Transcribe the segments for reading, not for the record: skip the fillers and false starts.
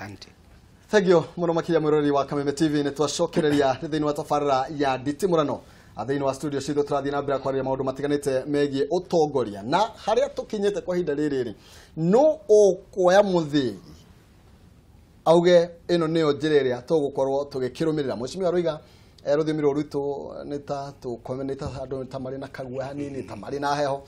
Asante. Thengio muno makinya mwiroreri wa Kameme TV, nĩ twacokereria thĩinĩ wa tabarĩra ya Nditimũrano. Thĩinĩ wa studio citũ tũrathiĩ na mbere kwaria maũndũ matiganĩte megiĩ ũtongoria, na harĩa tũkinyĩte kwa ihinda rĩrĩ rĩ, no ũkuoya mũthĩgi auge ĩno nĩyo njĩra ĩrĩa tũgũkorwo tũgĩkĩrũmĩrĩra. Mheshimiwa Ruiga, rũthiomi rũrũ rwitũ nĩ ta tũkome, nĩ ta andũ ta marĩ na kagua hanini, ta marĩ na heho.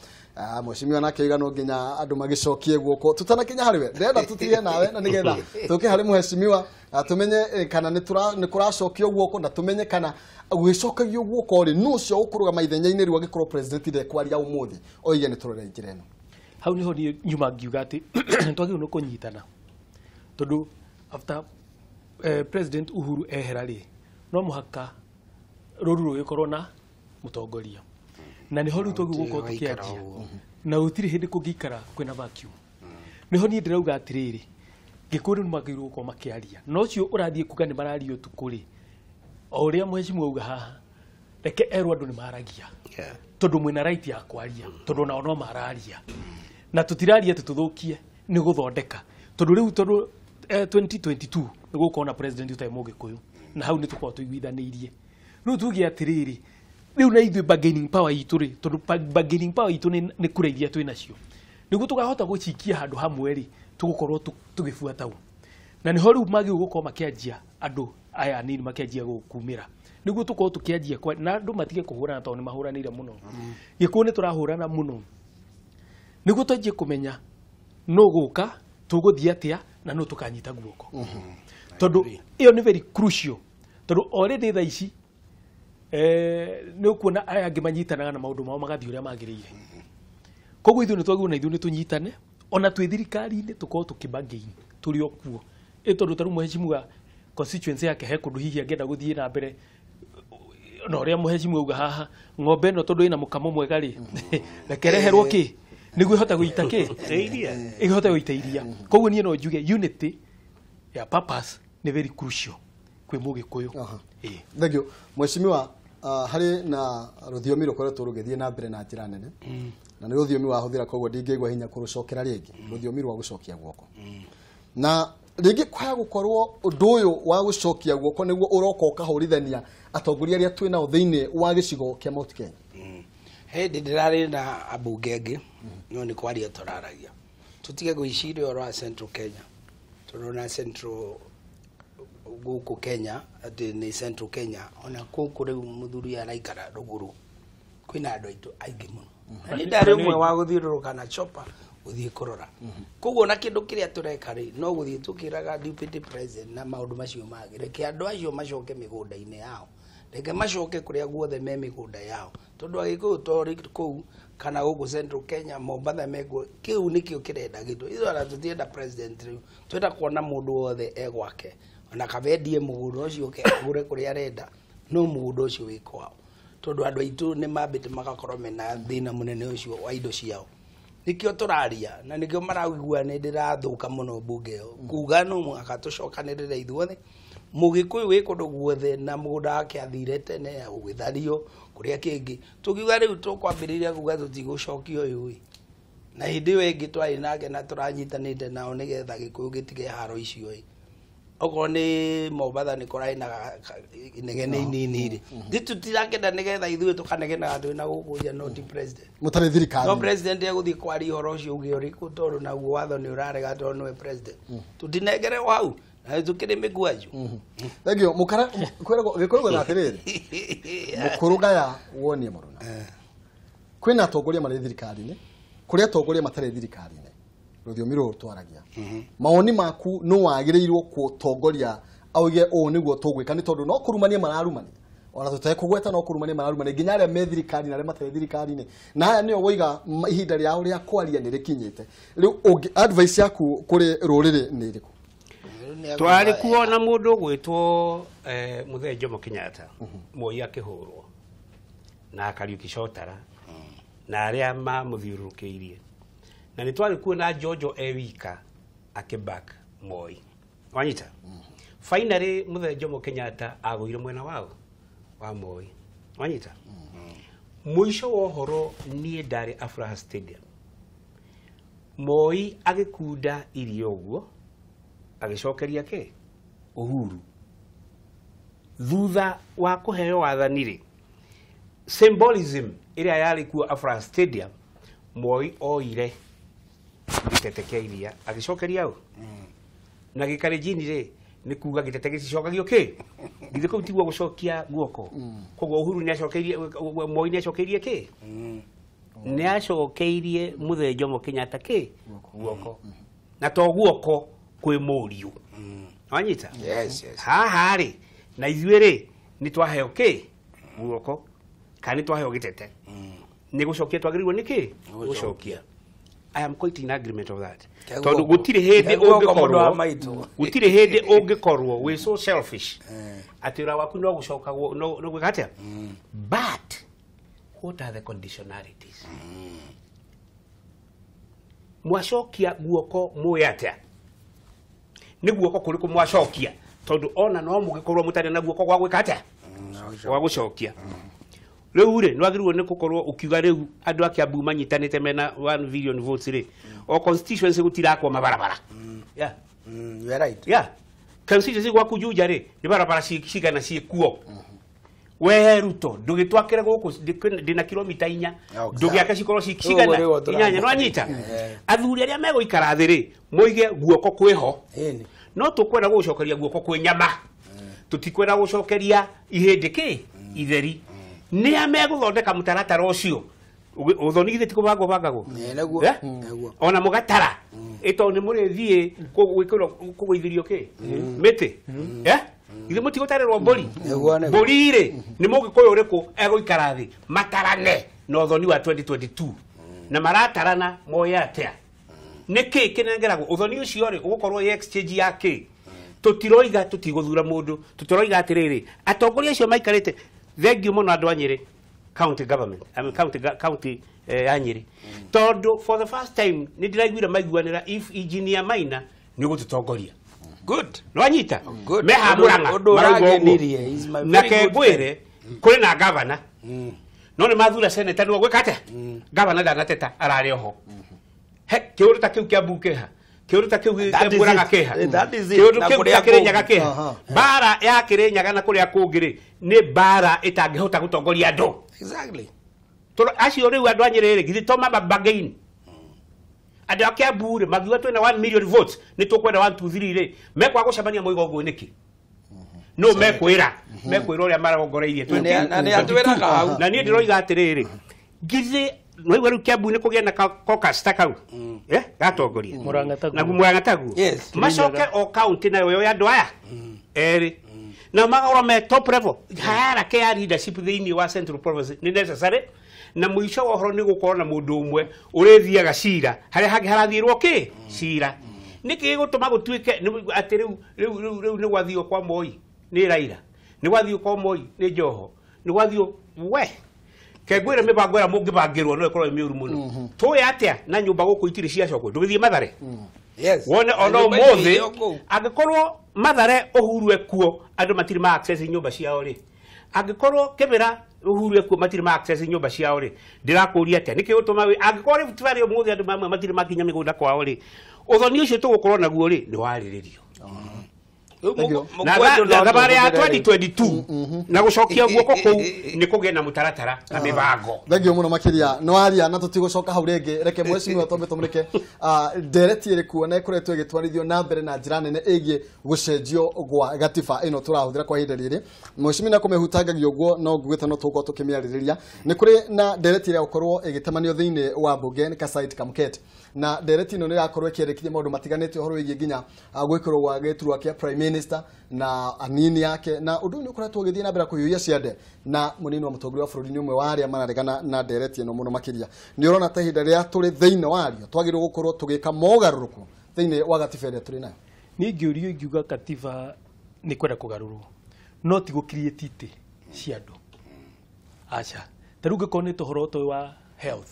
Mheshimiwa nake oiga no nginya andũ magĩcokie guoko. Tutanakinya harĩ we, ndĩrenda tũtige nawe na nĩgetha tũke harĩ mheshimiwa, tũmenye kana nĩ kũracokio guoko, na tũmenye kana gwĩcokagio guoko rĩ, nũ ũcio ũkũrũgama ithenya-inĩ rĩu angĩkorwo president ndekwaria ũmũthĩ oige nĩ tũrore njĩra ĩno. Hau nĩho niĩ nyuma ngiuga atĩ twagĩrĩirwo nĩ kũnyitana, tondũ after President Uhuru ehera rĩ, no mũhaka rũru rũgĩkorwo na mũtongoria, na nĩho rĩu twagĩrĩirwo gũkorwo tũkĩanjia, na gũtirĩ hĩndĩ kũngĩikara kwĩna vacuum. Nĩho niĩ ndĩrauga atĩrĩrĩ, Gĩkũyũ nĩ magĩrĩirwo gũkorwo makĩaria, na ũcio ũrathiĩ kuga nĩ mararia ũtukũ rĩ, o ũrĩa mheshimiwa auga haha, reke erwo andũ nĩ maragia, tondũ mwĩna right ya kwaria, tondũ nao no mararia, na tũtiraria atĩ tũthũkie, nĩ gũthondeka, tondũ rĩu tondũ 2022 nĩ gũkorwo na president ũtarĩ Mũgĩkũyũ, na hau nĩ tũkorwo tũiguithanĩirie. Rĩu tuge atĩrĩrĩ, rĩu na ithuĩ bargaining power itũ rĩ, tondũ bargaining power itũ nĩ kura iria twĩ nacio, nĩguo tũkahota gũcikia handũ hamwe rĩ, tũgũkorwo tũgĩbuata ũ. Na nĩho rĩu magĩrĩirwo gũkorwo makĩanjia andũ aya anini makĩanjia gũkumĩra, nĩguo tũkorwo tũkĩanjia kwa, na andũ matige kũhũrana tondũ nĩ mahũranĩire mũno. Gĩkũyũ nĩ tũrahũrana mũno, nĩguo twanjie kũmenya nũ gũka, tũgũthiĩ atĩa, na nũ tũkanyita guoko, tondũ ĩyo nĩ very crucial, tondũ already thaa ici nĩ ũkuona aya angĩ manyitanaga na maũndũ mao magathiĩ ũrĩa magĩrĩire. Koguo ithuĩ nĩ twagĩrĩirwo na ithuĩ nĩ tũnyitane, ona twĩ thirikari-inĩ tũkorwo tũkĩbargain tũrĩ o kuo. Ĩ tondũ ta rĩu mheshimiwa constituency yake he kũndũ hihi angĩenda gũthiĩ na mbere, na ũrĩa mheshimiwa auga haha, ng'ombe ĩno tondũ ĩna mũkamo mwega rĩ, reke reherwo kĩ nĩguo ĩhote gũita kĩ, ĩhote gũita iria. Koguo niĩ no njuge unity ya purpose nĩ very crucial kwĩ Mũgĩkũyũ. Thank you mheshimiwa. Harĩ na rũthiomi rũkoretwo rũgĩthiĩ na mbere na njĩra nene, na nĩ rũthiomi wahũthĩra, koguo ndingĩigua hinya kũrũcokera rĩngĩ, rũthiomi rwa gũcokia guoko. Na rĩngĩ kwaya gũkorwo ũndũ ũyũ wa gũcokia guoko nĩguo ũroka ũkahũrithania atongoria arĩa twĩ nao thĩinĩ wa gĩcigo kĩa Mount Kenya. Hĩndĩ ndĩrarĩ na ambunge angĩ, no nĩ kwaria tũraragia, tũtige gwĩciria ũhoro wa Central Kenya, tondũ na Central gũkũ Kenya atĩ nĩ Central Kenya, ona gũkũ rĩu mũthuri araikara rũgũrũ, kwĩna andũ aitũ aingĩ mũno. Na nĩ ndarĩ ũmwe wa gũthiũrũrũka na chopper gũthiĩ kũrora. Koguo na kĩndũ kĩrĩa tũreka rĩ, no gũthiĩ tũkĩraga deputy president na maũndũ macio mangĩ, reke andũ acio macoke mĩgũnda-inĩ yao, reke macoke kũrĩa guothe me mĩgũnda yao, tondũ Agĩkũyũ to kũu kana gũkũ Central Kenya, Mombatha mekuo, kĩu nĩkĩo kĩrenda gĩtũ. Ithuĩ ona tũtienda president rĩu, twenda kuona mũndũ wothe e gwake, ona kaba endie mũgũnda ũcio oke agũre kũrĩa arenda, no mũgũnda ũcio wĩ kwao, tondũ andũ aitũ nĩ mambĩte magakorwo mena thĩna mũnene ũcio wa indo ciao. Nĩkĩo tũraria na nĩkĩo maraigua nĩ ndĩrathũka mũno mbunge ĩyo, kuga no mũhaka tũcokanĩrĩre ithuothe. Mũgĩkũyũ wĩ kũndũ guothe na mũgũnda wake athire tene ũgĩthario kũrĩa kĩngĩ, tũkiuga rĩu tũkwambĩrĩria kuga tũtigũcokia ũyũ ĩ, na hĩndĩ ĩyo ĩngĩ twarĩ nake na tũranyitanĩte nao nĩgetha Gĩkũyũ gĩtige haro icio ĩ. Okorwo nĩ Mombatha nĩ kũrarĩ na inegene inini rĩ, ithuĩ tũtirakenda nĩgetha ithuĩ tũkanegenaga twĩ na gũkũ nja, no ti president. Mũtarĩ thirikari. No president egũthiĩ kwaria ũhoro ũcio uge ũrĩkũ, tondũ naguo watho nĩ ũrarega tondũ nĩwe president. Tũtinengerwo hau na tũkĩrĩ mĩgwanju. Thank you. Mũkara kwĩragwo gĩkũyũ na atĩrĩrĩ, mũkũrũ gaya wonie mũruna. Kwĩna atongoria marĩ thirikari-inĩ, kũrĩ atongoria matarĩ thirikari-inĩ, rũthiomi rũrũ twaragia. Mawoni maku no wagĩrĩirwo gũtongoria auge ũũ nĩguo tũgwĩka, nĩ tondũ no kũrumania mararumania, ona tũtekũgweta no kũrumania mararumania nginya arĩa me thirikari na arĩa matarĩ thirikari-inĩ, na aya nĩo woiga ihinda rĩao rĩa kwaria nĩ rĩkinyĩte. Rĩu advice yaku kũrĩ rũrĩrĩ nĩ ĩrĩkũ? Twarĩ kuo na mũndũ ũgwĩtwo Mũthee Jomo Kenyatta, Moi akĩhũrwo na Kariuki Chotara na arĩa mamũthiũrũrũkĩirie, na nĩ twarĩ kuo na Jojo e wika akĩback Moi. Wanyita? Finally Mũthee Jomo Kenyatta agũire mwena wao wa Moi. Wanyita? Mũico wa ũhoro niĩ ndarĩ Afraha Stadium, Moi agĩkunda irio ũguo, Agĩcokeria kĩ? Uhuru. Thutha wa kũheo wathani rĩ, symbolism ĩrĩa yarĩ kuo Afra Stadium, Moi oire gĩtete kĩa iria agĩcokeria ũ? Na gĩkarenjini rĩ, nĩ kuga gĩtete gĩticokagio kĩ? Githĩ kũu tiguo gũcokia guoko? Koguo Uhuru nĩacokeirie, Moi nĩacokeirie kĩ? Nĩacokeirie Mũthee Jomo Kenyatta kĩ? Guoko. Na to guoko kwĩ mũriũ. Wanyita? Yes, yes. Haha rĩ, na ithuĩ rĩ, nĩ twaheo kĩ? Guoko. Kana nĩ twaheo gĩtete. Nĩ gũcokia twagĩrĩirwo nĩ kĩ? Gũcokia. I am quite in agreement of that. Tondũ gũtirĩ hĩndĩ ũngĩkorwo gũtirĩ hĩndĩ ũngĩkorwo wĩ so selfish atĩ wĩra waku no gũcokagwo no gwĩka atĩa? But what are the conditionalities? Mwacokia guoko mũĩ atĩa? Nĩ guoko kũrĩkũ mwacokia? Tondũ ona no mũgĩkorwo mũtarĩ na guoko gwa gwĩka atĩa? Gwa gũcokia. Rĩu rĩ, nĩwagĩrĩirwo nĩ gũkorwo ũkiuga rĩu andũ a Kiambu manyitanĩte mena 1 billion votes rĩ, o constituency gũtirakwo mabarabara. Yeah. You are right. Yeah. Constituency gwaku Juja rĩ, nĩ barabara cigana ciĩkuo. We Ruto, ndũgĩtwakĩre gũkũ ndĩna kilomita 4, ndũgĩake cikorwo cigana 8, nĩwanyita? Athuri arĩa megũikara thĩ rĩ, moige guoko kwĩho. No tũkwenda gũgũcokeria guoko kwĩ nyama. Tũtikwenda gũcokeria ihĩndĩ kĩ? Itheri. Nĩa megũthondeka mũtaratara ũcio? Ũthoni githĩ ti kũbangwo bangagwo? Ona mũgatara ĩtondũ nĩ mũrĩthiĩ kũgũithĩrio kĩ? Mĩtĩ. Githĩ mũtigũtarĩrwo mbũri? Mbũri rĩ, nĩ mũgĩkũyũ ũrĩkũ egũikara thĩ matarane na ũthoni wa 2022 na maratarana moye atĩa? Nĩ kĩ kĩnengeragwo? Ũthoni ũcio rĩ, ũgũkorwo ĩ exchange ya kĩ? Tũtiroiga tũtigũthura mũndũ, tũtiroiga atĩrĩrĩ, atongoria acio maikarĩte. Thank you mũno andũ a Nyĩrĩ county government, I mean county ya Nyĩrĩ. Tondũ for the first time nĩ ndĩraiguire maiguanĩra if engineer Maina nĩ ũgũtũtongoria. Good. Nĩwanyita? Meha Mũrang'a marauga ũguo. Na kengwĩre kũrĩ na governor. No nĩ mathura senator nĩguo gwĩka atĩa? Governor ndanateta ararĩ oho. He kĩũndũ ta kĩu kĩa Mbu kĩha. Kĩũndũ ta kĩu kĩa Mũrang'a kĩha. Kĩũndũ kĩu kĩa Kĩrĩnyaga kĩha. Mbara ya Kĩrĩnyaga na kũrĩa kũngĩ rĩ, nĩ mbara ĩtangĩhota gũtongoria andũ. Exactly. Tondũ acio rĩu andũ a Nyĩrĩ rĩ, githĩ to mabagain. Andũ a Kiambu rĩ, mangiuga twĩna 1 million votes, nĩ tũkwenda 1 2 3 rĩ, mekwaga gũcemania moiga ũguo nĩkĩ? No mekwĩra, mekwĩra ũrĩa marongoreirie. Na nĩ atwĩraga hau. Na niĩ ndĩroiga atĩrĩrĩ, githĩ nĩwaigua rĩu Kiambu nĩ kũgĩa na caucus ta kau, gatongoria. Na Mũrang'a taguo. Macoke o county nayo yoe andũ aya erĩ. Na magakorwo me top level. Hierarchy ya leadership thĩinĩ wa Central Province nĩ necessary. Na mũico wa ũhoro nĩ gũkorwo na mũndũ ũmwe ũrĩthiaga cira harĩa hangĩ harathiĩrwo kĩ? Cira. Nĩkĩ gĩgũtũma gũtuĩke atĩ rĩu rĩu rĩu rĩu nĩ gwathio kwa Moi nĩ Raila, nĩ gwathio kwa Moi nĩ Joho, nĩ gwathio we kengwĩre mĩbango ĩrĩa mũngĩbangĩrwo no ĩkorwo ĩ mĩũru mũno. Tũĩ atĩa na nyũmba gũkũ itirĩ ciacokwo, ndũgĩthiĩ Mathare. Yes. Wone ona ũmũthĩ angĩkorwo Mathare Uhuru ekuo andũ matirĩ ma access nyũmba ciao rĩ, angĩkorwo Kĩmĩra Uhuru ekuo matirĩ ma access nyũmba ciao rĩ, ndĩrakũria atĩa nĩkĩ gũtũma angĩkorwo Rift Valley ũmũthĩ andũ mamwe matirĩ makinya mĩgũnda kwao rĩ, ũthoni ũcio tũgũkorwo naguo rĩ nĩ warĩrĩrio. Na thabarĩ ya 2022 na gũcokia guoko kũu nĩ kũgĩe na mũtaratara na mĩbango. Thank you mũno makĩria. Nĩ waria na tũtigũcoka hau rĩngĩ. Reke mheshimiwa twambe tũmũrĩke ndereti ĩrĩkuo na ĩkoretwo ĩgĩtwarithio na mbere na njĩra nene ĩgiĩ gũcenjio gwa gatiba ĩno tũrahũthĩra kwa ihinda rĩrĩ. Mheshimiwa na kũmĩhutangagia ũguo no ngugĩte no tũgũkorwo tũkĩmĩarĩrĩria. Nĩ kũrĩ na ndereti ĩrĩa gũkorwo ĩgĩtamanio thĩinĩ wa mbunge nĩ Kasait Kamket. Na ndereti ĩno nĩ ĩrakorwo ĩkĩendekithia maũndũ matiganĩte ũhoro wĩgiĩ nginya gwĩkĩrwo gwa gĩturwa kĩa prime minister na anini yake, na ũndũ ũyũ nĩ ũkoretwo ũgĩthiĩ na mbere kũhiũhia ciande na mũnini wa mũtongoria wa bũrũri nĩ ũmwe wa arĩa mararegana na ndereti ĩno mũno makĩria. Nĩ ũrona ta ihinda rĩrĩa tũrĩ thĩinĩ warĩo twagĩrĩirwo gũkorwo tũgĩka mogarũrũku thĩinĩ wa gatiba ĩrĩa tũrĩ nayo. Niĩ ingĩũrio ingiuga katiba nĩ kwenda kũgarũrwo no ti gũ-create itĩ cia andũ. Aca. Ta rĩu ngĩkorwo nĩ tũhoro ũyũ wa health,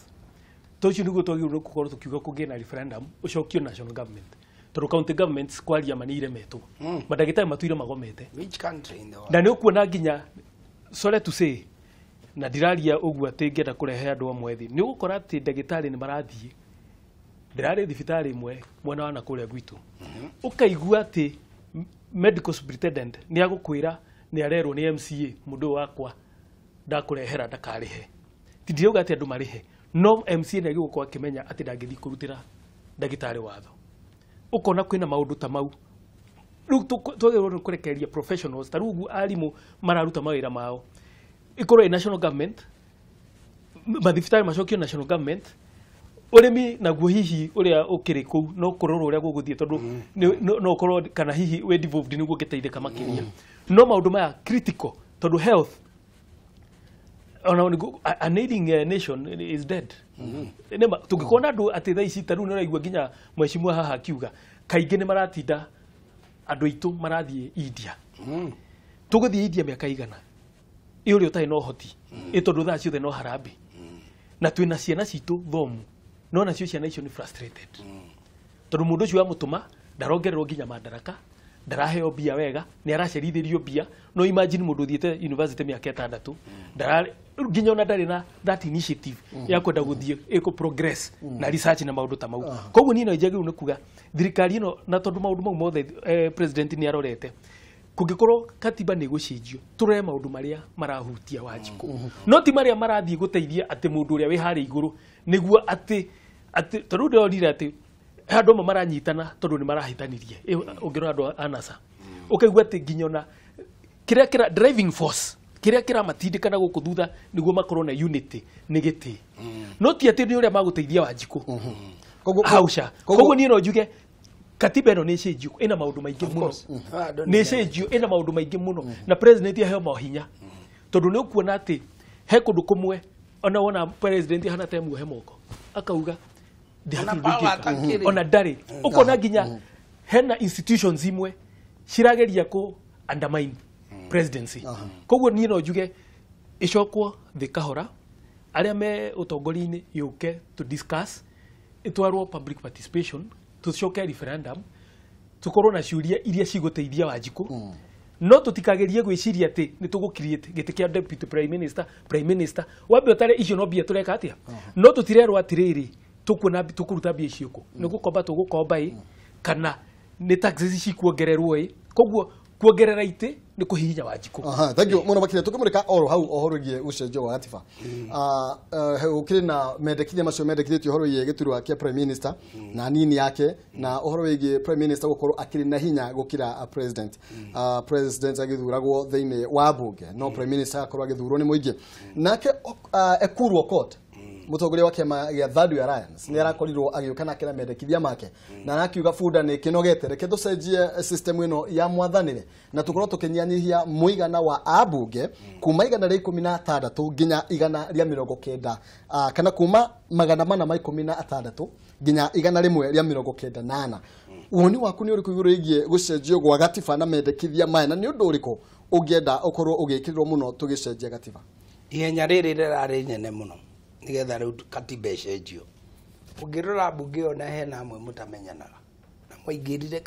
to ũcio nĩguo twagĩrĩirwo gũkorwo tũkiuga kũgĩe na referendum ũcokio national government. Tondũ county governments kwaria ma nĩ iremetwo. Mandagĩtarĩ matũire magomete. Which country in the world? Na nĩ ũkuona nginya, sorry to say, na ndiraria ũguo atĩ ngĩenda kũrehe andũ amwe thĩ, nĩ ũgũkora atĩ ndagĩtarĩ nĩ marathiĩ Ndĩrarĩ thibitarĩ ĩmwe mwena wa nakũrĩa gwitũ. Ũkaigua atĩ medical superintendent nĩ agũkwĩra nĩ arerwo nĩ MCA mũndũ ũyũ wakwa ndakũrehera ndakarĩhe. Ti ndirauga atĩ andũ marĩhe, no MCA nĩ agĩrĩirwo gũkorwo akĩmenya atĩ ndangĩthiĩ kũrutĩra ndagĩtarĩ watho. Ũkona kwĩna maũndũ ta mau. Rĩu twagĩrĩirwo nĩ kũrekereria professionals ta rĩu ũguo arimũ mararuta mawĩra mao, ĩkorwo ĩ national government, mathibitarĩ macokio national government, ũrĩmi naguo hihi ũrĩa ũkĩrĩ kũu no kũrorwo ũrĩa gũgũthiĩ tondũ no ũkorwo kana hihi wĩ devolved nĩguo ũngĩteithĩka makĩria. No maũndũ maya critical tondũ health ona an ailing nation is dead. Nĩma tũngĩkorwo na andũ atĩ thaa ici ta rĩu nĩ ũraigua nginya mheshimiwa haha akiuga kaingĩ nĩ maratinda andũ aitũ marathiĩ India. Tũgũthiĩ India mĩaka igana ĩ ũrĩa ũtarĩ na ũhoti ĩ tondũ thaa ciothe no harambee na twĩna ciana citũ thomu no nacio ciana icio nĩ frustrated tondũ mũndũ ũcio wamũtũma ndarongererwo nginya madaraka, ndaraheo mbia wega, nĩ aracerithĩrio mbia. No imagine mũndũ ũthiĩte university mĩaka 6 nginya ona ndarĩ na that initiative ya kwenda gũthiĩ ĩkũ progress na research na maũndũ ta mau. Koguo niĩ no njagĩrĩirwo nĩ kuga thirikari ĩno, na tondũ maũndũ mau mothe president nĩ arorete, kũngĩkorwo katiba nĩ gũcenjio tũrore maũndũ marĩa marahutia Wanjikũ, no ti marĩa marathiĩ gũteithia atĩ mũndũ ũrĩa wĩ harĩa igũrũ nĩguo atĩ tondũ ndĩronire atĩ handũ amwe maranyitana tondũ nĩ marahĩtanirie. Ũngĩrora andũ a NASA ũkaigua atĩ nginya ona kĩrĩa kĩra driving force kĩrĩa kĩramatindĩka na gũkũ thutha nĩguo makorwo na unity nĩ gĩtĩ, no ti atĩ nĩ ũrĩa magũteithia Wanjikũ hauca. Koguo niĩ no njuge katiba ĩno nĩ ĩcenjio, ĩna maũndũ maingĩ mũno, nĩ ĩcenjio ĩna maũndũ maingĩ mũno, na president aheo mahinya tondũ nĩ ũkuona atĩ he kũndũ kũmwe ona wona president ahana ta emuohe moko akauga ona ndarĩ. Ũkona nginya hena institutions imwe cirageria kũ undermine presidency. Koguo niĩ no njuge ĩcokwo thĩ kahora, arĩa me ũtongoria-inĩ yũke to discuss, ĩtwarwo public participation, tũcoke referendum, tũkorwo na ciũria iria cigũteithia Wanjikũ. No tũtikagerie gwĩciria atĩ nĩ tũgũ create gĩtĩ kĩa deputy prime minister, prime minister wambe ũtare icio no mbia tũreka atĩa, no tũtirerwo atĩrĩrĩ tũkuona tũkũruta mbia icio kũ, nĩ gũkomba tũgũkomba ĩ kana nĩ taxes cikuongererwo ĩ. Koguo kuongerera itĩ nĩ kũhihinya Wanjikũ. Thank you mũno makĩria. Tũkĩmũrĩka oro hau ũhoro wĩgiĩ ũcenjio wa gatiba, gũkĩrĩ na mendekithia macio mendekithĩtio ũhoro wĩgiĩ gĩturwa kĩa prime minister na nini yake, na ũhoro wĩgiĩ prime minister gũkorwo akĩrĩ na hinya gũkĩra president. President agĩthuragwo thĩinĩ wa bunge, no prime minister akorwo agĩthurwo nĩ mũingĩ. Nake Ekuru Aukot, mũtongoria wa kĩama gĩa Third Way Alliance, nĩ arakorirwo agĩũka na akĩra mendekithia make na arakiuga bunda nĩ kĩnogete, reke tũcenjie system ĩno ya mwathanĩre na tũkorwo tũkĩnyihanyihia mũigana wa ambunge kuma 116 nginya 190, kana kuma 416 nginya 194. Woni waku nĩ ũrĩkũ igũrũ rĩgiĩ gũcenjio gwa gatiba na mendekithia maya, na nĩ ũndũ ũrĩkũ ũngĩenda ũkorwo ũgĩkĩrĩrwo mũno tũgĩcenjia gatiba? Ihenya rĩrĩ rĩrarĩ inene mũno nigetha rĩu katiba ĩcenjio. Ũngĩrora mbunge ĩyo na hena amwe mũtamenyanaga na mwaingĩrire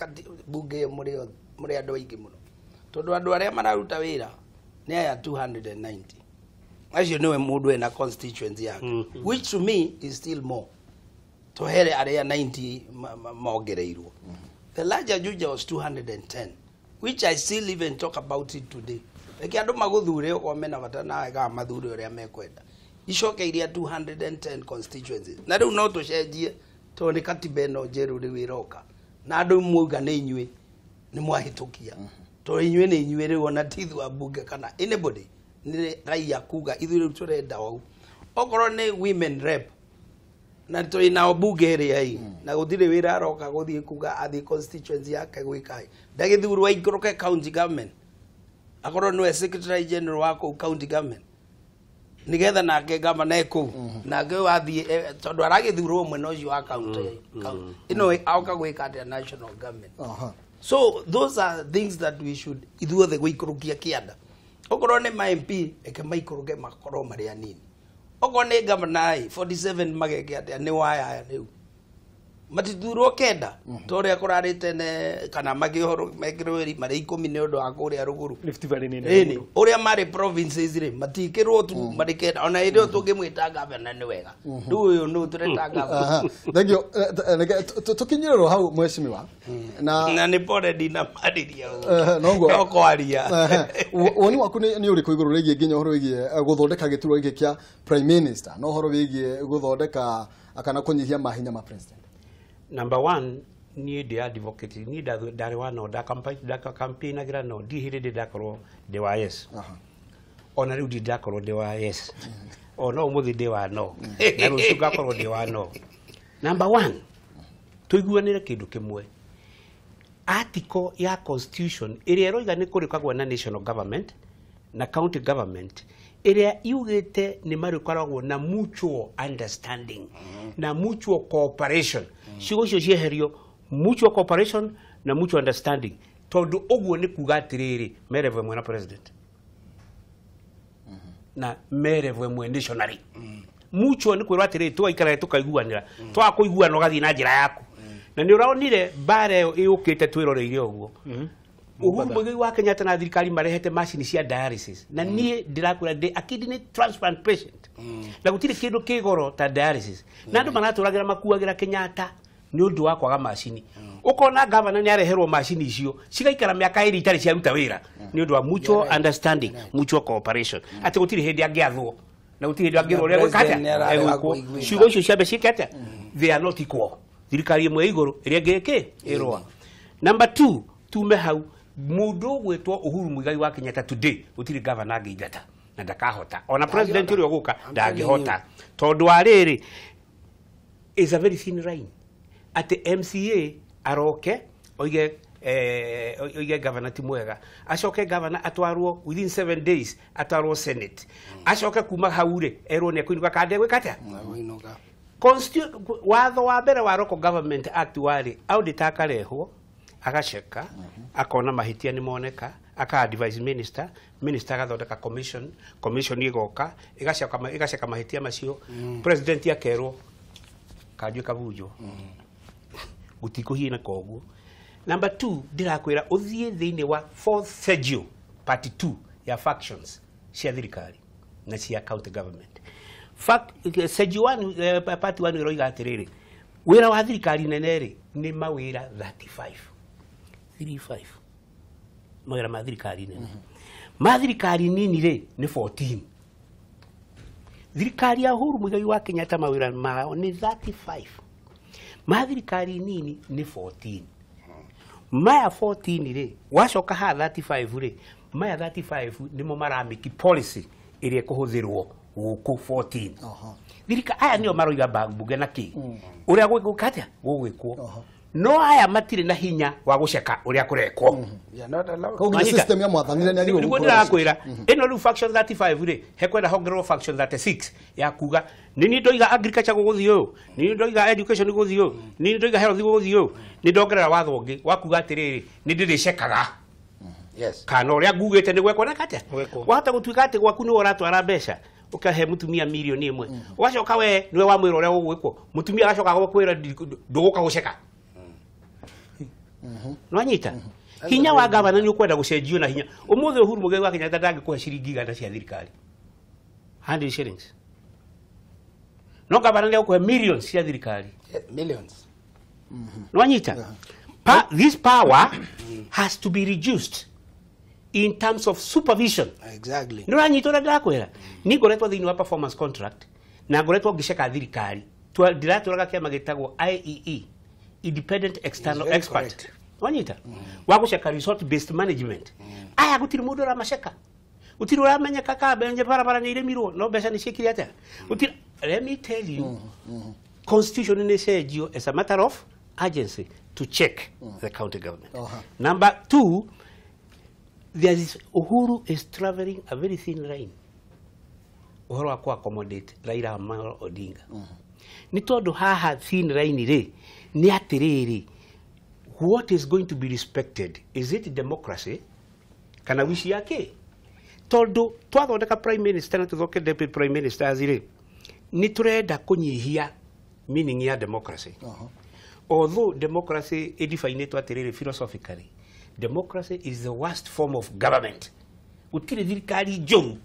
mbunge ĩyo mũrĩ andũ aingĩ mũno, tondũ andũ arĩa mararuta wĩra nĩ aya 290 acio nĩwe mũndũ ena constituency yake, which to me is still more. Tũhere arĩa 90 mongereirwo. The larger Juja was 210, which I still even talk about it today. Reke andũ magũthure okorwo mena bata nawe kana mathure ũrĩa mekwenda. Icoke iria 210 constituencies. Na rĩu no tũcenjie tondũ nĩ katiba ĩno njerũ rĩu ĩroka. Na andũ mwauga nĩ inyuĩ nĩ mwahĩtũkia. Tondũ inyuĩ nĩ inyuĩ rĩu ona ti ithuĩ ambunge kana anybody nĩ raia kuga ithuĩ rĩu tũrenda ũũ. Okorwo nĩ women rep na tũrĩ nao mbunge ĩrĩa ĩ na gũtirĩ wĩra aroka gũthiĩ kuga athiĩ constituency yake gwĩka ĩ ndagĩthurwo aikũrũke county government akorwo nĩwe secretary general wa kũu county government nigetha nake gavana ekũu nake wathiĩ tondũ aragĩthurwo mwena ũcio wa county ĩno aoka gwĩka atĩa national government. So those are things that we should ithuothe gũikũrũkia kĩanda. Okorwo nĩ ma MP eke maikũrũke makorwo marĩ anini. Okorwo nĩ gavana ĩ 47 mageke atĩa nĩ waya aya rĩu. Matithurwo kenda toria kurari tene kana makihoro mekirwo mari 10 ni undu wa kuria ruguru. Rift Valley ni nene. Uria mari provinces ri matikirwo tu mari kenda ona iri tungimwita governor ni wega. Ndu uyu nu tureta governor. Thank you. Tukinyirwo hau mheshimiwa. Na ni pore ndina mariria. Nongo. No kwaria. Woni waku ni uriku iguru rigie nginya uhoro wigie guthondeka giturwa giki kia prime minister no uhoro wigie guthondeka akana kunyihia mahinya ma president. Number one, ni ndi advocate ni ndari wa no nda campaign agira no ndi hiri ndi ndakorwo ndi wa yes. Ona riu ndi ndakorwo ndi wa yes. Ona umuthi ndi wa no. Na rucio ngakorwo ndi wa no. Number one, tuiguanire kindu kimwe. Article ya constitution iria iroiga ni kurikagwo na national government na county government iria yugite ni marikoragwo na mutual understanding na mutual cooperation. Ciugo icio cieherio mutual cooperation na mutual understanding tondu uguo ni kuga atiriri merevo mwe na president na merevo mwe nationally. Mutual ni kwirwo atiriri twaikara tukaiguanira twakuiguana ugathii na njira yaku. Na ni uraonire mbara ĩyo ĩũkĩte twĩroreire ũguo. Uhuru Muigai wa Kenyatta na thirikari marehete macini cia dialysis na niĩ ndĩrakwĩra ndĩ a kidney transplant patient na gũtirĩ kĩndũ kĩ goro ta dialysis na andũ maratũragĩra makuagĩra Kenyatta nĩ ũndũ wa kwaga macini. Ũkona gavana nĩ areherwo macini icio cigaikara mĩaka ĩrĩ itarĩ ciaruta wĩra nĩ ũndũ wa mutual understanding, mutual cooperation atĩ gũtirĩ hĩndĩ angĩathwo na gũtirĩ hĩndĩ angĩrwo ũrĩa gwĩka atĩa. Ciugo icio ciambe ciĩke atĩa? They are not equal. Thirikari ĩmwe igũrũ ĩrĩa ĩngĩ ĩkĩ ĩrũa. Number 2, tume hau mundu gwitwo Uhuru Muigai wa Kenyatta today gutiri governor angĩingata na ndakahota ona president ũrĩa ũgũka ndangĩhota tondu wa rĩrĩ is a very thin line atĩ MCA aroke oige oige governor ti mwega acoke governor atwarwo within 7 days atwarwo senate acoke kuma hau rĩ erwo nĩ ekũinũka kana ndegwĩka atĩa. Watho wa mbere wa Local Government Act warĩ auditor akarehwo agaceka akona mahitia ni moneka aka advise minister, minister agathondeka commission, commission igoka igaceka mahitia macio president akerwo kanjwe kabunjwo gutikuhina koguo. Number 2 ndirakwira uthie thiini wa fourth schedule part 2 ya factions cia thirikari na cia county government. Fact schedule 1 part 1 iroiga atiriri wira wa thirikari nene ri ni mawira 35 35 mawira ma thirikari nene. Ma thirikari nini ri ni 14. Thirikari ya Uhuru Muigai wa Kenyatta mawira mao ni 35. Ma thirikari nini ni 14. Maya 14 ri wacoka ha 35 ri maya 35 nimo maramiki policy iria ikuhuthirwo guku 14. Thirika aya nio maroiga bunge na ki uria gwikuka atia gugwikwo no aya matire na hinya wa guceka uria kurekwo. Koguo system ya mwathanire ni agirwo niguo ndirakwira ino riu faction 35 ri hekwenda hongerwo faction 36 ya kuga ni ni ndoiga agriculture guguthii uyu ni ndoiga education guguthii uyu ni ndoiga health guguthii uyu ni ndongerera watho ungi wa kuga atiriri ni ndiricekaga. Yes. Kana uria ngugite ni gwekwo na katia wahota gutuika ati gwaku ni uratwara mbeca ukahe mutumia milioni imwe ugacoka we niwe wamwira uria gugwikwo mutumia agacoka agakwira nduguka guceka. Nwanyita hinya wa gavana ni ukwenda gucenjio na hinya umuthi Uhuru Muigai wa Kenyatta ndangikuhe ciringi igana cia thirikari 100 shillings no gavana ni akuhe millions cia thirikari millions. Nwanyita this power has to be reduced in terms of supervision. Exactly. Nuranyita uria ndakwira ni ngoretwo thiini wa performance contract na ngoretwo ngiceka thirikari ndiraturaga kiama gitagwo IEE independent external expert. Wanyita wa guceka resort based management. Aya gutiri mundu uramaceka gutiri uramenyeka ka benje barabara ni irimirwo no mbeca ni ciikire atia gutiri. Let me tell you constitution ni cenjio as a matter of urgency to check the county government. Number 2, there is Uhuru is traveling a very thin line. Uhuru wa accommodate Raila Amolo Odinga. Ni tondu haha thin line ri ni atiriri what is going to be respected? Is it democracy? Kana wishi yake? Tondu twathondeka prime minister na tuthoke deputy prime minister azire ni turenda kunyihia meaning ya democracy. Although democracy ĩdefinĩtwo atĩrĩrĩ philosophically, democracy is the worst form of government. Gũtirĩ thirikari njũru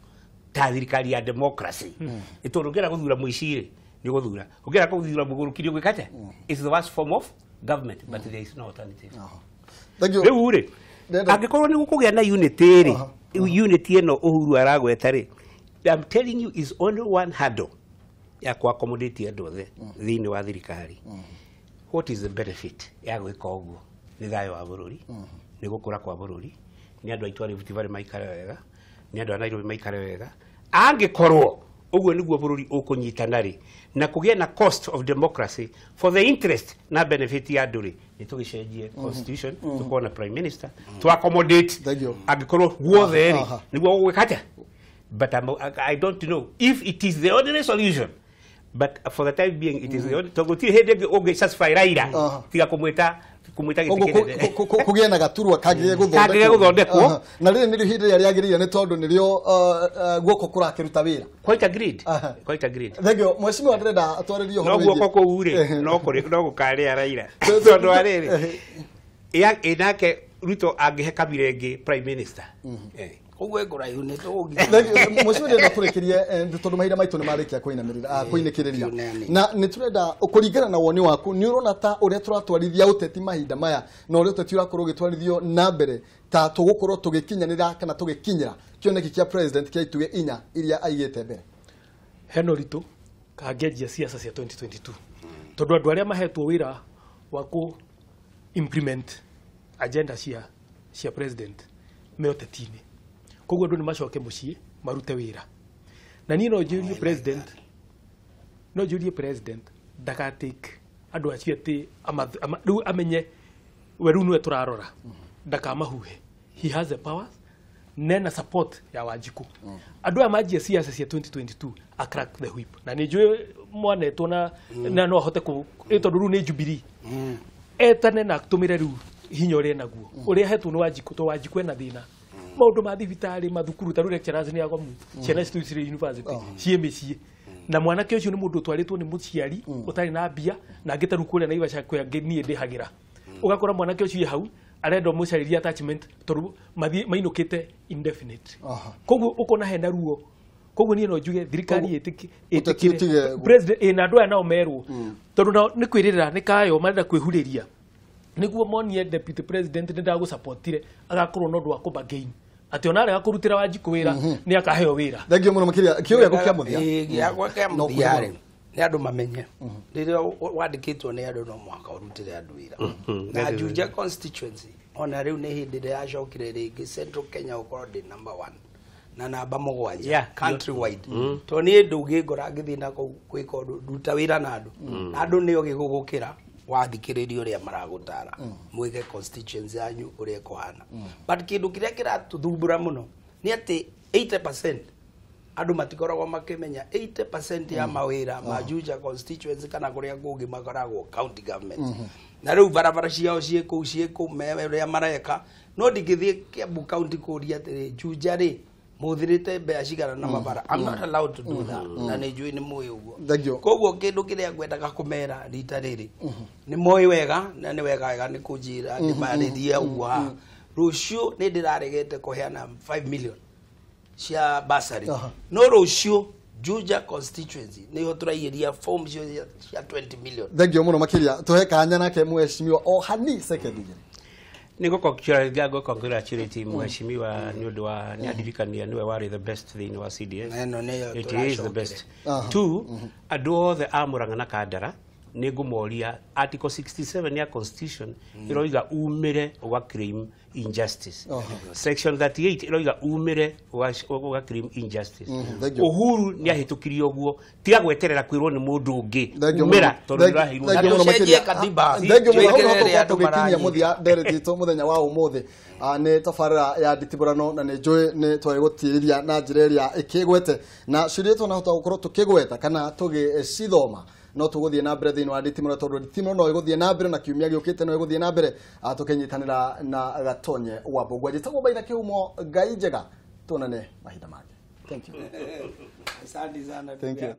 ta thirikari ya democracy. Tondũ ũngĩenda gũthura mũici rĩ, nĩ ũgũthura. Ũngĩenda gũthura mũgũrũki nĩ ũgwĩka atĩa? It's the worst form of government, but there is no alternative. Thank you. Rĩu rĩ, Ndĩrenda- angĩkorwo nĩ gũkũgĩa na unity rĩ, unity ĩno Uhuru aragweta rĩ, I'm telling you is only one hurdle ya ku accommodate andũ othe thĩinĩ wa thirikari. What is the benefit ya gwĩka ũguo? Nĩ thayũ wa bũrũri, nĩ gũkũra kwa bũrũri, nĩ andũ aitũ a Rift Valley maikare wega, nĩ andũ a Nairobi maikare wega. Angĩkorwo ũguo nĩguo bũrũri ũkũnyitana rĩ, na kũgĩe na cost of democracy for the interest na benefit ya andũ rĩ, nĩ tũgĩcenjie constitution, tũkorwo na prime minister, to accommodate Thank you. angĩkorwo guothe rĩ, nĩguo gũgwĩka atĩa? But I don't know if it is the only solution. But for the time being, it is the only. Tondũ gũtirĩ hĩndĩ ĩngĩ ũngĩ satisfy Raila tiga kũmwĩta gĩtĩ Koguo kĩnene. kũgĩe na gaturwa kangĩgĩa Kangĩgĩa gũthondekwo. Na rĩrĩ nĩrĩo ihinda rĩrĩa rĩagĩrĩire nĩ tondũ nĩrĩo guoko kũrakĩruta wĩra. Quite agreed. Quite agreed. Thank you. Mheshimiwa, ndĩrenda twarĩrie ũhoro No guoko wĩgiĩ- kũu rĩ, no kũrĩ no gũkarĩa Raila. Tondũ wa rĩrĩ, ĩ nake Ruto angĩhe Kabila ĩngĩ prime minister. Koguo ĩkũraihu nĩ tũgũgithia. Thank you. Mheshimiwa, ndĩrenda tũrĩkĩrie tondũ mahinda maitũ nĩ marĩkia kũinĩkĩrĩria. Kĩũneani. Na nĩ tũrenda kũringana na woni waku, nĩ ũrona ta ũrĩa tũratwarithia ũteti mahinda maya na ũrĩa ũteti ũrakorwo ũgĩtwarithio na mbere ta tũgũkorwo tũgĩkinyanĩra kana tũgĩkinyĩra kĩoneki kĩa president kĩa itugĩ inya iria aigĩte mbere? Hena ũritũ kangĩanjia ciaca cia 2022, tondũ andũ arĩa mahetwo wĩra wa kũ implement agenda cia president me ũteti-inĩ. Koguo andũ nĩ macoke mũciĩ marute wĩra. Na niĩ no njũrie president, no njũrie president ndagatake andũ acio atĩ rĩu amenye we rĩu nĩwe tũrarora, ndakamahuhe. He has the powers nena support ya Wanjikũ. Andũ aya manjia ciaca cia 2022 a crack the whip, na nĩ njũĩ mwanetwo na no ahote kũ tondũ rĩu nĩ Jubilee etane na atũmĩre rĩu hinya ũrĩa enaguo, ũrĩa ahetwo nĩ Wanjikũ, tondũ Wanjikũ ena thĩna maũndũ ma thibitarĩ, mathukuru. Ta rĩu lecturers nĩ agomu, ciana citũ cirĩ university ciĩ mĩciĩ, na mwanake ũcio nĩ mũndũ ũtwarĩtwo nĩ mũciari ũtarĩ na mbia, na angĩ ta rĩu kũrĩa Naivasha kwĩ angĩ niĩ ndĩhagĩra. Ũgakora mwanake ũcio hau arenda ũmũcarĩrie attachment tondũ mathiĩ mainũkĩte indefinite. Koguo ũkona hena ruo. Koguo niĩ no njuge thirikari Ũteti ĩtĩkĩre president na andũ aya nao merwo, tondũ nao nĩ kwĩrĩrĩra nĩ kayo marenda kwĩhurĩria nĩguo monie deputy president nĩ ndagũsupportire, agakorwo na ũndũ wa kũbargain atĩ ona arega kũrutĩra Wanjikũ wĩra nĩ akaheo wĩra. Thank you mũno makĩria. Kĩo gĩaku kĩa mũthia? Ĩĩ, gĩakwa kĩa No, mũthia kũhe rĩ, nĩ andũ mamenye rĩrĩa wandĩkĩtwo nĩ andũ no mũhaka ũrutĩre andũ wĩra. Na Juja constituency ona rĩu nĩ hĩndĩ ĩrĩa yacokire rĩngĩ Central Kenya gũkorwo ndĩ number one na namba 7 country wide, tondũ niĩ ndũngĩngora ngĩthiĩ na kũu gwĩka ũndũ, nduta wĩra na andũ, na andũ nĩo gĩgũgũkĩra wathikĩrĩria ũrĩa maragũtara mwĩke constituency yanyu ũrĩa ĩkũhana. But kĩndũ kĩrĩa kĩratũthumbũra mũno nĩ atĩ 80% andũ matikoragwo makĩmenya 80% ya mawĩra ma Juja constituency kana kũrĩa kũngĩ makoragwo county government, na rĩu barabara ciao ciĩ kũu, ciĩ kũu me ũrĩa mareka. No ndingĩthiĩ Kiambu county kũria atĩrĩ, Juja rĩ, mũhũthĩrĩte mbeca cigana na mabara? I'm not allowed to do that, na nĩ njũĩ nĩ mũĩ ũguo. Thank you. Koguo kĩndũ kĩrĩa ngwendaga kũmera rita rĩrĩ, nĩ moĩ wega na nĩ wega wega nĩ kũnjĩra ndĩmarĩrie ũguo haha. Rũciũ nĩ ndĩraregete kũheana 5 million cia bursary, no rũciũ Juja constituency nĩho tũraiyĩria form cio cia 20 million. Thank you mũno makĩria. Tũhe kanya nake mheshimiwa o hani second igĩrĩ. Nĩ gũ congratulate mheshimiwa nĩ ũndũ wa nĩ andirikania nĩwe warĩ the best thĩinĩ wa CDF. Na ĩno nĩyo It is the best. Aha. Two, andũ othe a Murang'a na Kandara nĩ ngũmoria, article 67 ya constitution ĩroiga umĩre ũga claim injustice. Section 38 ĩroiga umĩre ũga claim injustice. Thank you. Uhuru nĩ ahĩtũkirie ũguo, tiga gweterera kwĩrwo nĩ mũndũ ũngĩ. Thank you umĩra mũno. tondũ nĩ ũraheirwo. Thank you Na mũno tũcenjie makĩria. katiba. Thank you mũno. Hau Twĩkĩre no rĩrĩa andũ tũgĩkinyia maranyita. mũthia ndereti itũ mũthenya wa ũmũthĩ. Nĩ tabarĩra ya nditiburano, na nĩ njũĩ nĩ twarĩ gũtirĩria na njĩra ĩrĩa ĩkĩgwete na ciũria twanahota gũkorwo tũkĩgweta kana tũgĩcithoma, no tũgũthiĩ na mbere thĩinĩ wa nditimũrano, tondũ nditimũrano no ĩgũthiĩ na mbere na kiumia gĩũkĩte no ĩgũthiĩ na mbere, tũkĩnyitanĩra na Gatonye wa Mbũgua. Njĩtagwo Maina Kĩhumo. Ngai njega, tuonane mahinda mangĩ. Thank you. Asante sana. Thank you.